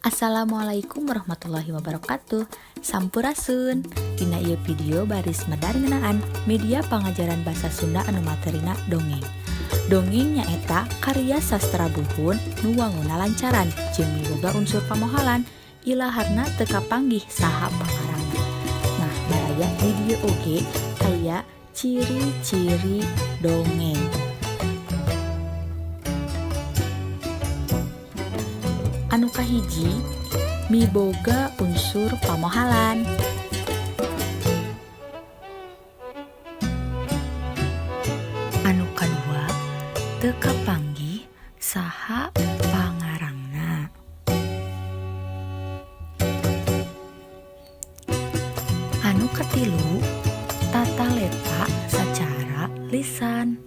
Assalamualaikum warahmatullahi wabarakatuh. Sampurasun. Dina ieu video baris medar ngeunaan media pangajaran basa Sunda anu materina dongeng. Dongeng nyaeta karya sastra buhun nu wanguna lancaran jeung miboga unsur pamohalan, ilaharna teu kapanggih saha pangarangna. Nah, baraya di dieu oge aya ciri-ciri dongeng. Anu kahiji, miboga unsur pamohalan. Anu kadua, teu kapanggih saha pangarangna. Anu katilu, tataleta sacara lisan.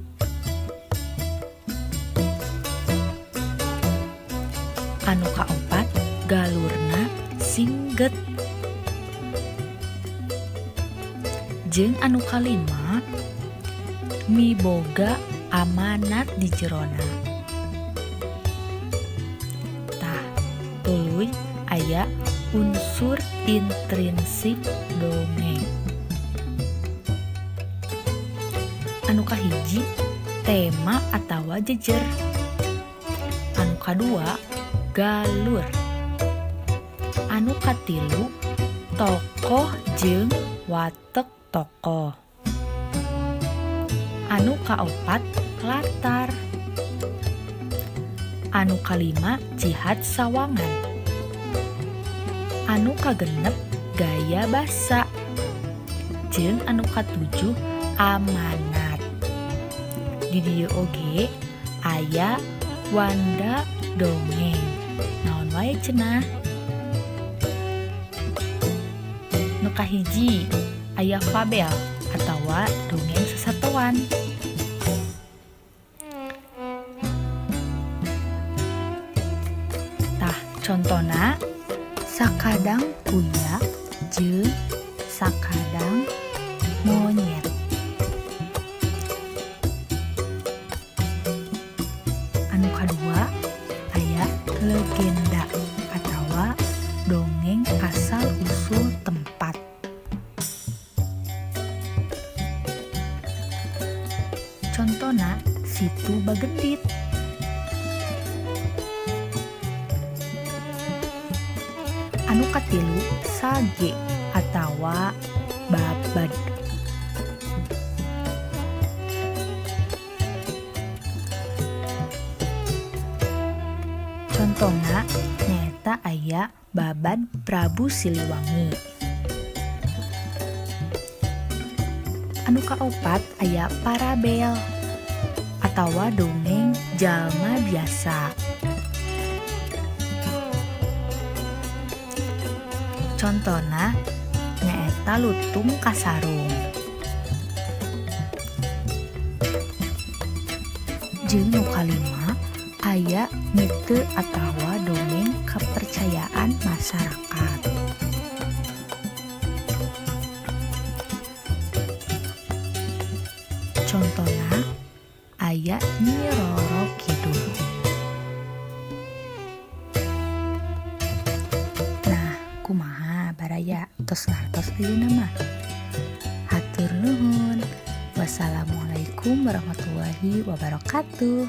Anu kaopat, galurna singget. Jeung anu kalima, miboga amanat di jerona. Tah, tuluy aya unsur intrinsik dongeng. Anu kahiji, tema atawa jejer. Anu kadua, galur. Anu katilu, tokoh jeung watek tokoh. Anu kaopat, latar. Anu kalima, jihad sawangan. Anu kagenep, gaya basa. Jeung anu katujuh, amanat. Di dieu oge aya wanda dongeng. Naon wae cenah? Nu kahiji, aya fabel atawa dongeng sasatoan. Tah, contona sakadang kuya jeung sakadang monyet. Anu kadua, aya legenda atawa dongeng asal usul tempat. Contona Situ Bagendit. Anu katilu, sage atawa babad. Contona nyaeta aya Babad Prabu Siliwangi. Anu kaopat, aya parabel atawa dongeng jalma biasa. Contona nyaeta Lutung Kasarung. Jeung nu kalima, aya mite atawa dongeng kepercayaan masyarakat. Contona aya Nyi Roro Kidul. Nah, kumaha baraya, tos ngartos ayeuna mah? Hatur nuhun. Wassalamualaikum warahmatullahi wabarakatuh.